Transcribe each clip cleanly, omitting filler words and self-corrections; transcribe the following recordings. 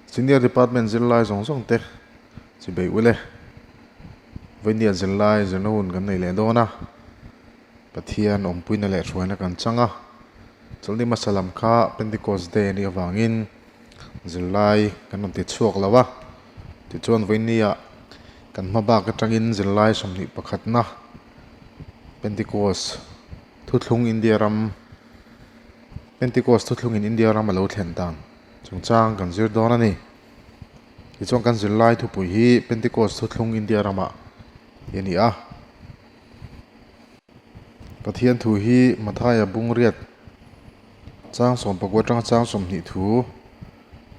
Senior Department zirlai zawng zawng te chi bei ule. Vawinia zirlai zirna hun kan nei leh dawn a, Pathian awmpuina leh hruaina kan chang a. Chawlhni hmasa lam kha Pentecost Day a nih avangin zirlai kan rawn ti chhuak lo a. Tichuan vawinia kan hma bak atangin zirlai 21 pakhatna Pentecost thuthlung India ram Pentecost thuthlungin India ram a lo thlen dan chungchang kan zir dawn a ni. Tichuan kan zirlai thupui hi Pentecost thuthlung India ramah hi a ni a. Pathian thu hi Mathaia bungriat chang 19 atanga chang 20 thu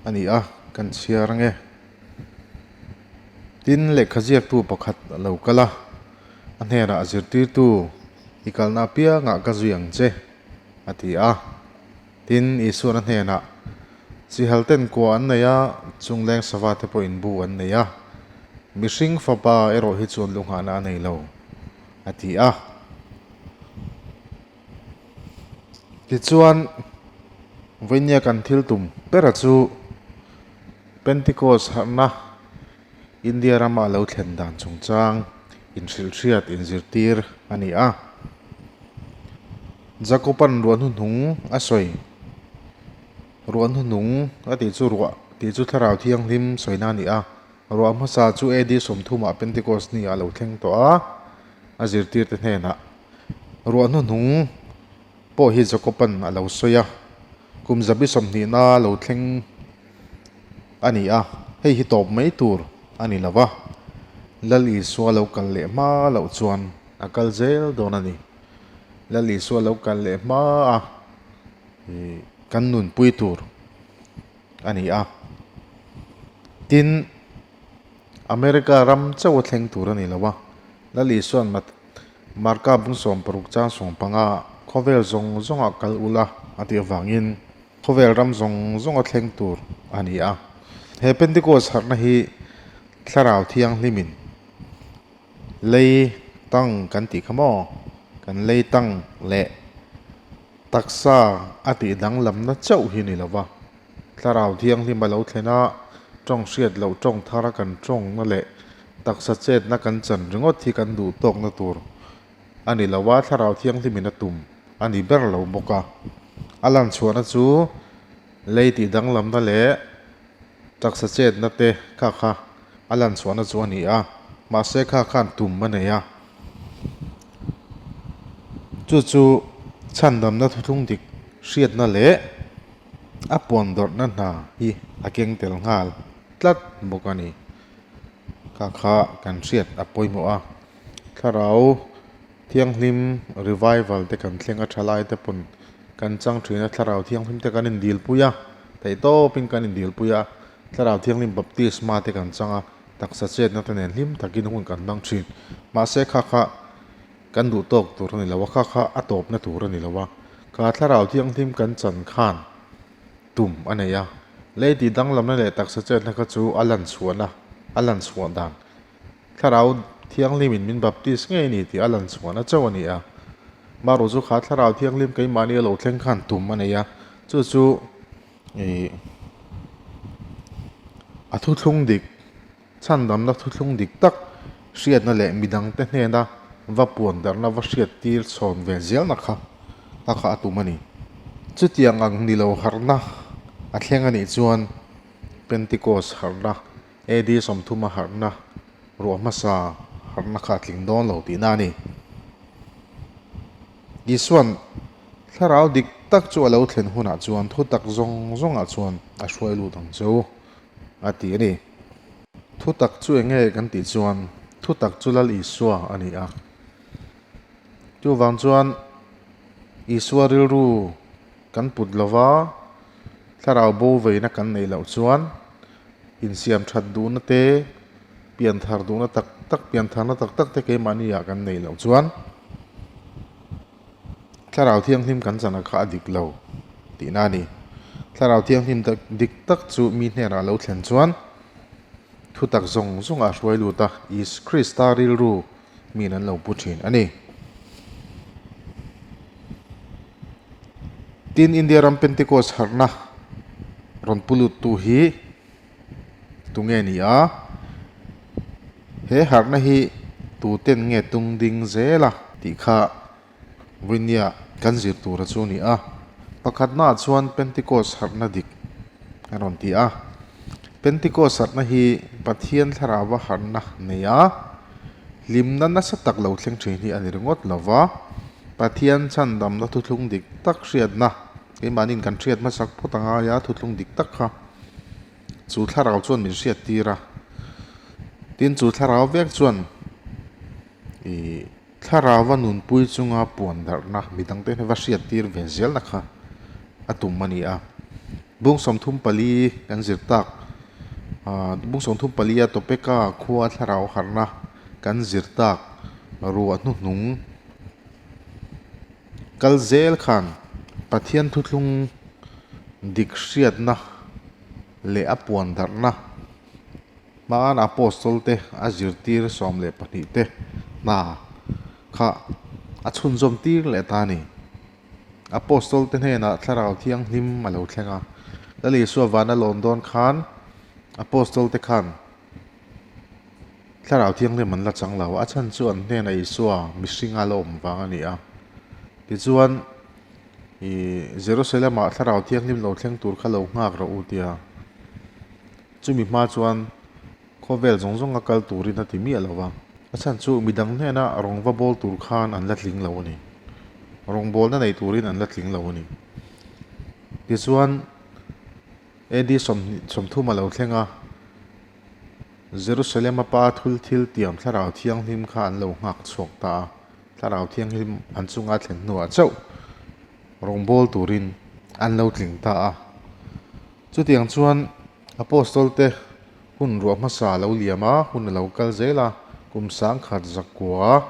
a ni a, kan chhiar ange. Tin, lehkha ziaktu pakhat a lo kal a, a hnenah a zirtirtu, I kalna apiangah ka zui ang che, a ti a. Tin, Isuan a hnenah, Chihal ten kua an nei a, chungleng sava te pawhin bu an nei a, mihring fapa erawh hi chuan lunghahna a nei lo, a ti a. Tichuan, vawinia kan thil tum bera chu Pentecost harhna India rama lo thlen dan chungchang inhrilhhriat inzirtir a ni a. Jakoban ruah hnuhnung a sawi. Ruah hnuhnung a tih chu ruah tih chu Thlarau Thianghlim sawina a ni a. Ruah hmasa chu AD 30 ah Pentecost ni ah a lo thleng tawh a, a zirtirte hnenah ruah hnuhnung pawh hi Jakoban a lo sawi a. Kum zabi 20 na lo thleng a ni a, hei hi tawp mai tur a ni lo va, Lal Isua lo kal leh hma loh chuan a kal zel dawn a ni. Lal Isua lo kal leh hma a kan nunpui tur a ni a. Tin, America ram chauh a thleng tur a ni lo a, Lal Isua'n Marka bung 16 chang 15 khawvel zawng zawngah kal ula a tih avangin, Khawvel ram zawng zawng a thleng tur a ni a. He Pentecost harhna hi Thlarau Thianghlimin lei tang kan tih kha maw? Kan lei tang leh taksa a tih danglamna chauh hi ni lo va. Thlarau Thianghlim a lo thlen a, tawng hriat loh tawng thara kan tawngna leh taksa chetna kan chan ringawt hi kan duh tawkna tur a ni lo a, Thlarau Thianghlimin a tum a ni ber lo bawk a. A lan chhuahna chu lei tih danglamna leh taksa chetna te kha kha a lan chhuahna chu a ni a, mahse kha khan tum a nei a. Chu chu chhandamna thuthlung dik hriatna leh a puan dawrhna hna hi a keng tel nghal tlat bawk a ni. Kha kha kan hriat a pawimawh a. Thlarau Thianghlim revival te kan thleng a tha lai te pawn kan chang thin a, Thlarau Thianghlim te kan indilpui a, theihtawpin kan indilpui a, Thlarau Thianghlim baptisma te kan chang a, taksa chetna te nen hlim takin hun kan hmang thin. Mahse kha kha kan duh tawk tur a ni lo a, kha kha a tawpna tur a ni lo a, kha Thlarau Thianghlim kan chan khan tum a nei a, lei tih danglamna leh taksa chetna kha chu a lan chhuahna, a lan chhuah dan Thlarau Thianghlimin min baptis ngei a ni tih a lan chhuahna chauh a ni a. Marawh chu kha Thlarau Thianghlim keimahni a lo thleng khan tum a nei a, chu chu ih a thuthlung dik, chhandamna thuthlung dik tak hriatna leh midangte hnena va puan darhna va hriat tir chhawn ve zelna kha a kha a tum a ni. Chutiang ang ni lo harhna a thleng a nih chuan Pentecost harhna AD 30 a harhna ruah hmasa harhna kha a tling dawn lo tihna a ni. Isua'n thlarau dik tak chu a lo thlen hunah chuan thutak zawng zawngah chuan a hruai lut ang che u a ti a ni. Thutak chu eng nge kan tih chuan thutak chu Lal Isua a ni a. Chuvang chuan Isua rilru kan put lova thlarau bo veina kan neih loh chuan insiam that duhna te, pian thar duhna tak tak, pian tharna tak tak te keimahni ah kan neih loh chuan Thlarau Thianghlim kan chana kha a dik lo tihna a ni. Thlarau Thianghlim dik tak chu mi hnenah lo thlen chuan thutak zawng zawng ah hruai lut a, Is Krista rilru miin an lo pu thin a ni. Tin, India ram Pentecost harhna rawn pu luttu hi. tunge ni a? He harhna hi tuten nge tung ding zel a tih kha Vawinia kan zir tura chu a ni a. Pakhatnaah chuan Pentecost harhna dik a rawn ti a. Pentecost harhna hi Pathian thlarauva harhna nei a, hlimna nasa tak lo thleng thin hi a ni ringawt lo va. Pathian chhandamna thuthlung dik tak hriatna, keimahniin kan hriat hmasak phawt a ngai a, thuthlung dik tak kha chu thlarau chuan min hriattir a. Tin, chu thlarau vek chuan ih. Thlarauva nunpui chunga puan darhna midangte hian va hriattir ve zelna kha a tum a ni a. Bung 34 kan zir tak, Bung 34 a Topeka khua thlarau harhna kan zir tak ruah hnuhnung kal zel khan Pathian thuthlung dik hriatna leh a puan darhna Hmaan Apostol te a zirtir 12 te hna kha a chhunzawm tir leh ta a ni. Apostol te hnenah Thlarau Thianghlim a lo thleng a. Lal Isua van a lawn dawn khan Apostol te khan Thlarau Thianghlim an la chang lo a, a chhan chu an hnenah Isua mihring a la awm vang a ni a. Tichuan ih Jerusalem-ah Thlarau Thianghlim lo thleng tur kha lo nghak rawh u tia. Chumi hma chuan khawvel zawng zawnga kal turin a ti miah lo va. A chhan chu midang hnena rawng va bawl tur khan an la tling lo a ni. Rawngbawlna nei turin an la tling lo a ni. Tichuan, AD 30 a lo thleng a, Jerusalem-a pa thul thil tiam Thlarau Thianghlim kha an lo nghak chhuak ta a. Thlarau Thianghlim an chunga thlen hnuah chauh rawngbâwl turin an lo tling ta a. Chutiang chuan Apostol te hun ruah hmasa a lo liam a, hun a lo kal zel a, kum 1901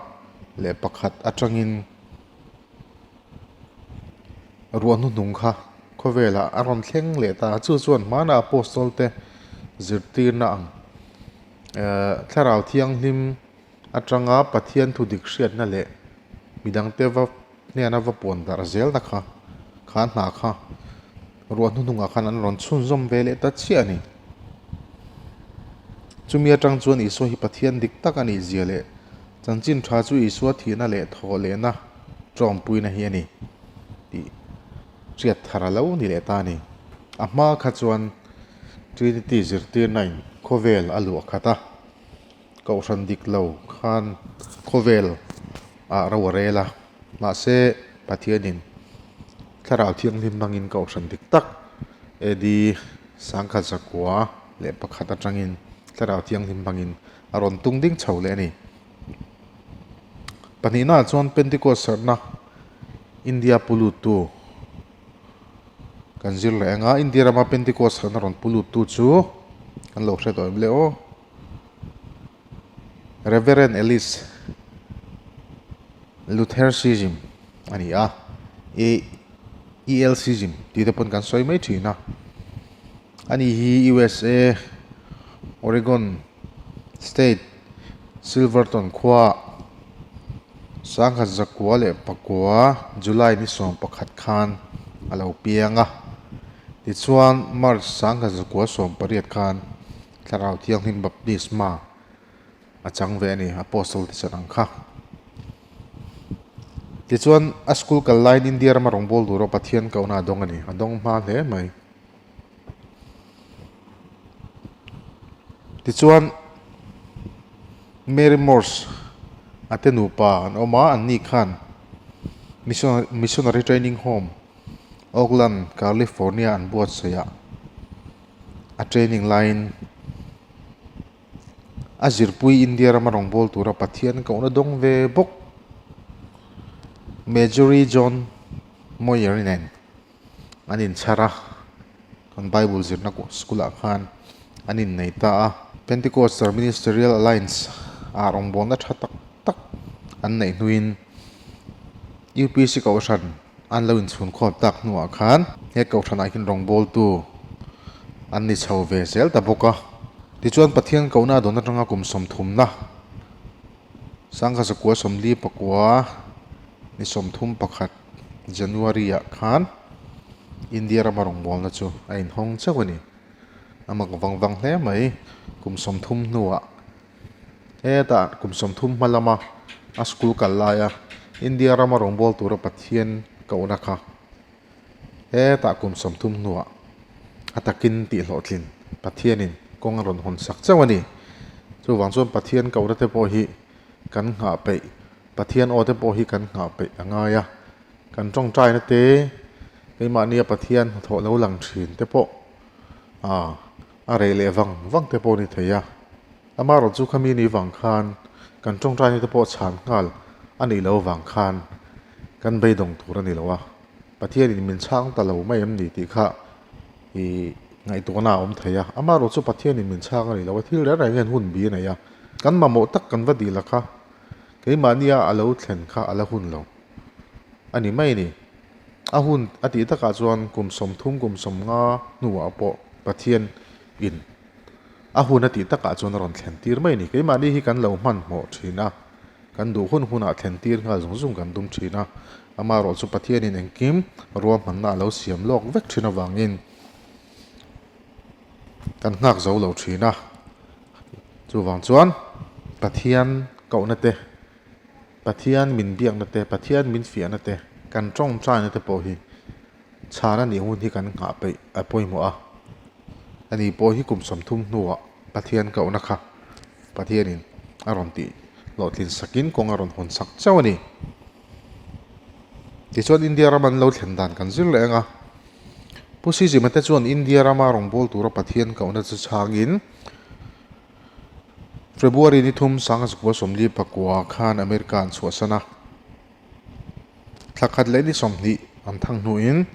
atangin ruah hnuhnung kha khawvelah a rawn thleng leh ta a. Chu chuan hmana Apostol te zirtirna ang Thlarau Thianghlim atanga Pathian thu dik hriatna leh midangte va hnena va puan darh zelna kha kha hna kha ruah hnuhnungah khan an rawn chhunzawm ve leh ta chiah a ni. Chumi atang chuan Isua hi Pathian dik tak a nih zia leh chanchin tha chu Isua thihna leh thawh lehna tawngpuina hi a ni tih hriat thar a lo ni leh ta a ni. A hma kha chuan Trinity zirtirna in khawvel a luah khat a. Kohhran dik lo khan khawvel ah ro a rel a, mahse Pathianin Thlarau Thianghlim hmangin Kohhran dik tak AD 1901 atangin Thlarau Thianghlim hmangin a rawn tung ding chho leh a ni. Pahnihnaah chuan Pentecost serhna India pu luttu kan zir leh ang a, India rama Pentecost serhna rawn pu luttu chu kan lo hre tawh em le aw. Reverend Ellis Luthersism a ni a, ELCism tih te pawn kan sawi mai thin a. Ani hi USA Oregon State Silverton khua 1909 July ni 11 khan a lo piang a. Tichuan March 1918 khan Thlarau Thianghlim Baptisma a chang ve a ni, Apostle te chan ang kha. Tichuan, a school kal laiin India rama rawngbâwl tura Pathian kohna a dawng a ni, a dawng hma hle mai. Tichuan, Mary Morse a te nupa an awm a, anni khan Missionary Training Home, Oakland, California an buatsaih a. A training laiin a zirpui India rama rawngbâwl tura Pathian kohna dawng ve bawk. Majorie John Moyer nen an inchhar a, kan Bible zirna school ah khan an innei ta a. Pentecostal Ministerial Alliance ah rawngbâwlna tha tak tak an neih hnuin UPC Kohhran An lo inchhunkhawm tak hnuah khan he kohhranah hian rawngbawltu an ni chho ve zel ta bawk a. Tichuan Pathian kohna a dawn atanga kum sawmthumna 1949 ni 31 January ah khan India rama rawngbawlna chu a inhawng chauh a ni. A mak vang vang hle mai. Kum 30 hnuah hetah kum 30 hma lama a school kal laia India rama rawngbâwl tura Pathian kohna kha hetah kum 30 hnuah a takin tih hlawhtlin Pathianin kawng a rawn hawn sak chauh a ni. Chuvang chuan Pathian kohna te pawh hi kan nghah peih, Pathian aw te pawh hi kan nghah peih a ngai a. Kan tawngtaina te, keimahnia Pathian hnathawh lo lang thin te pawh ah a reh leh vang vang te pawh a ni thei a. Amaherawh chu khami ni vang khan kan tawngtaina te pawh chhan nghal a nih loh vang khan kan beidawng tur a ni lo a. Pathianin min chhang ta lo mai em ni tih kha ih ngaihtuahna a awm thei a. Amaherawh chu Pathianin min chhang a ni lo a, thil reng reng hian hun bi a nei a. Kan mamawh tak kan va dil a kha keimahnia a lo thlen kha a la hun lo. a ni mai a ni. A hun a tih takah chuan kum 30 kum 50 hnuah pawh Pathian in a hun a tih takah chuan a rawn thlen tir mai a ni. Keimahni hi kan lo hmanhmawh thin a, kan duh hun hunah thlen tir nghal zung zung kan tum thin a. Amaherawh chu Pathian in engkim ruahmanna a lo siam lawk vek thin avangin kan nghak zo lo thin a. Chuvang chuan Pathian kohna te Pathian min biakna te, Pathian min fiahna te, kan tawngtaina te pawh hi chhan a nih hun hi kan nghah peih a pawimawh a. Ani pawh hi kum 30 hnuah Pathian kohna kha Pathianin a rawn tih hlawhtlin sakin kawng a rawn hawn sak chauh a ni. Tichuan India ram an lo thlen dan kan zir leh ang a. Pu Sizima te chuan India rama rawngbâwl tura Pathian kohna chu chhangin, February ni thum 1949 khan America an chhuahsan a, thla khat leh ni 20 an thang hnuin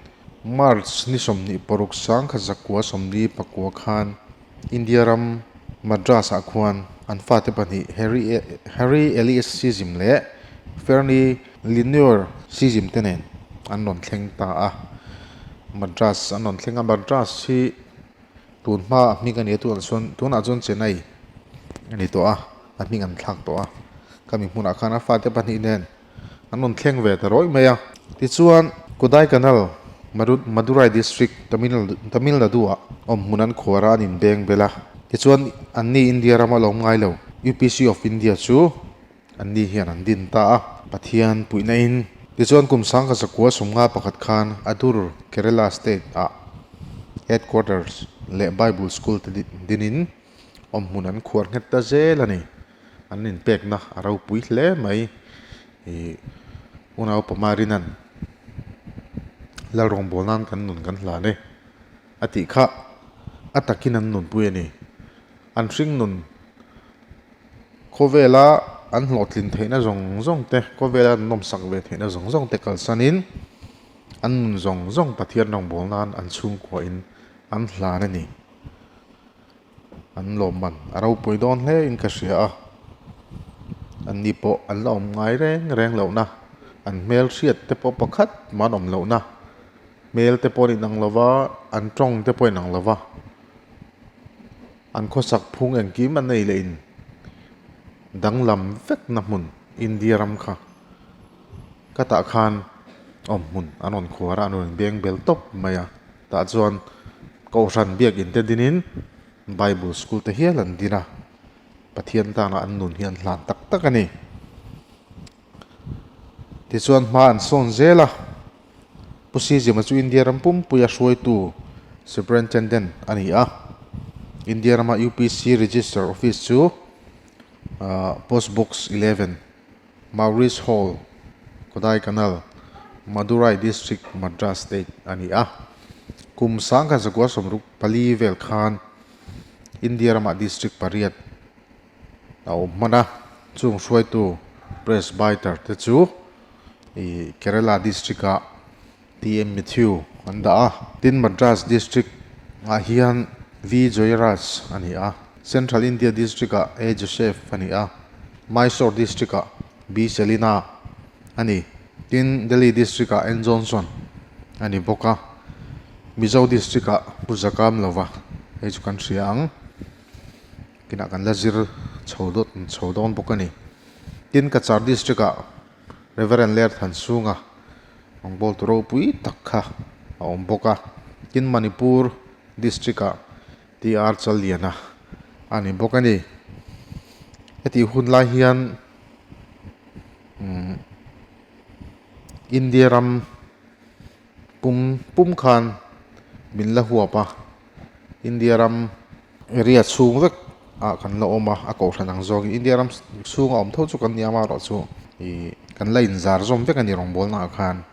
March ni 26 1949 khan India ram Madras-ah khuan an fate pahnih Harry Harry Elias Sism leh Fernie Lenoir Sism te nen an rawn thleng ta a. Madras an rawn thleng a, Madras hi Tun hma a hming a ni a tunah chuan tunah chuan Chennai a ni tawh a a hming an thlak tawh a khami hmunah khan a fate pahnih nen an rawn thleng ve ta rawih mai a tichuan Kodaikanal Madurai district Tamil Tamil Nadu ah awm hmun an khuar a an inbeng bel a tichuan anni India rama lo awm ngai lo UPC of India chu anni hian an din ta a Pathian puihna in tichuan kum 1951 khan Adur Kerala state ah headquarters leh Bible school te din in awm hmun an khuar nghet ta zel a ni an inpekna a ropui hle mai ih unau Pamarinan Lalrawngbâwl nan kan nun kan hlan e a tih kha a takin an nunpui a ni an hring nun. Khawvela an hlawhtlin theihna zawng zawng te, khawvela an nawmsak ve theihna zawng zawng te kalsanin an nun zawng zawng Pathian rawngbâwl nan an chhungkuahin an hlan a ni. An lawmman a ropui dawn hle in ka hria a, anni pawh an la awm ngai reng reng lohna, an hmel hriat te pawh pakhat mah an awm lohna, hmel te pawh an inang lova, an tawng te pawh a inang lova. An khawsak phung engkim an nei leh in danglam vekna hmun India ram kha ka tah khan awm hmun an rawn khuar a, an rawn beng bel tawp mai a. Tah chuan Kohhran biakin te dinin Bible school te hial an din a, Pathian tana an nun hi an hlan tak tak a ni. Tichuan hma an sawn zel a, Pu Sizima chu India ram pumpuia hruaitu Superintendent a ni a. India rama UPC Register Office chu Post Box 11, Maurice Hall, Kodaikanal, Madurai District, Madras State a ni a. Kum 1964 vel khan India ramah District pariat a awm hman a, chung hruaitu Presbyter te chu ih Kerala district ah TM Mathew an dah a, tin Madras district ah hian V Joyraj a ni a, Central India district ah A Joseph a ni a, Mysore district ah B Selina a ni, tin Delhi district ah N Johnson a ni bawk a, Mizo district ah Pu Zakamlova hei chu kan hria ang. Kinah kan la zir chho dawt chho dawn bawk a ni. Tin, Cachar District ah Reverend Ler Thanchhunga rawngbâwl tu ropui tak kha a awm bawk a. Tin, Manipur District ah TR Challiana a ni bawk a ni. Hetih hun lai hian India ram pum pum khan min la huap a, India ram area chhung vek ah kan la awm a, a kohhran ang zawngin India ram chhunga awm tho chu kan ni a, amaherawhchu ih kan la inzar zawm vek a ni rawngbawlna ah khan.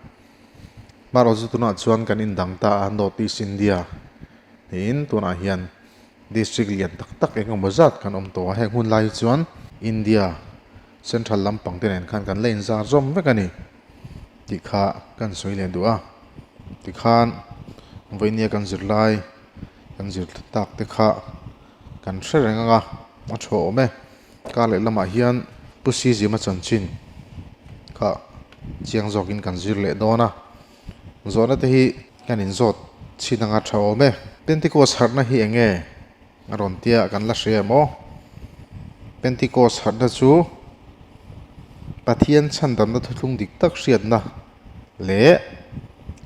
Amaherawhchu tunah chuan kan indang ta a, North East India niin tunah hian district lian tak tak eng emaw zat kan awm tawh a, heng hun lai hi chuan India central lampang te nen khan kan la inzar zawm vek a ni tih kha kan sawi leh duh a. Tikhan vawinia kan zirlai kan zir tak te kha kan hre reng ang a, a tha awm e. Kar leh lamah hian Pu Sizima chanchin kha chiang zawkin kan zir leh dawn a, zawhna te hi kan inzawt chhin anga tha awm e. Pentecost harhna hi eng nge a rawn tia kan la hria em aw? Pentecost harhna chu Pathian chhandamna thuthlung dik tak hriatna leh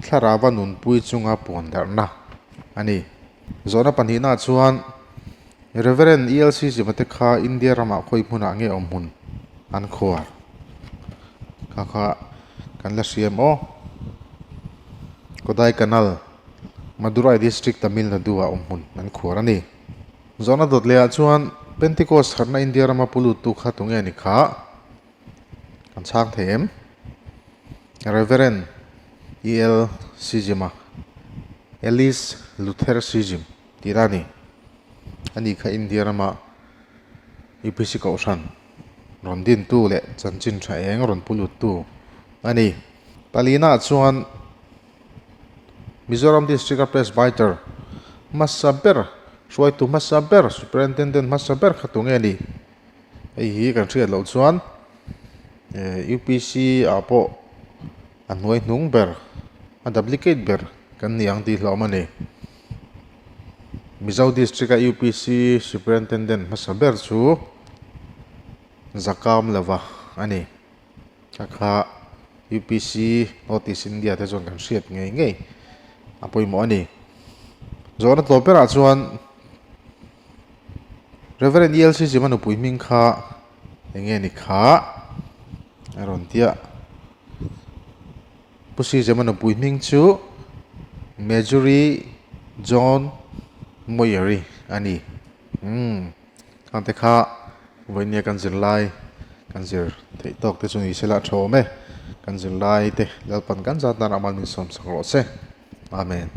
thlarauva nunpui chunga puandarhna a ni. Zawhna pahnihnaah chuan Reverend ELC Zimate kha India ramah khawi hmunah nge awm hmun an khuar? Kha kha kan la hria em aw? Kodaikanal, Madurai District, Tamil Nadu ah awm hmun an khuar a ni. Zawhna dawt lehah chuan Pentecost harhna India rama pu luttu kha tunge ni kha? Kan chhang thei em? Reverend EL Sizima, Ellis Luther Sizim tih la a ni. Ani kha India rama UPC Kohhran rawn dintu leh chanchin tha eng rawn pu luttu a ni. Palina chuan Mizoram District-a Presbyter hmasa ber, hruaitu hmasa ber, Superintendent hmasa ber kha tunge ni? Hei hi kan hriat loh chuan UPC ah pawh a hnuai hnung ber, a duplicate ber kan ni ang tih hlawm a ni. Mizo District a UPC Superintendent hmasa ber chu Zakam lova a ni. A kha UPC North East India te chuan kan hriat ngei ngei a pawimawh a ni. Zawhna tlawm berah chuan Reverend ELC Zima nupui hming kha eng nge ni kha a rawn tia. Pu Si Zima nupui hming chu Majorie John Moyeri a ni. Umm khangte kha vawinia kan zirlai kan zir theih tawk te chu ni sela a tha awm e. Kan zirlai te Lalpan kan zat nan amal min sawmsak rawh se. Amen.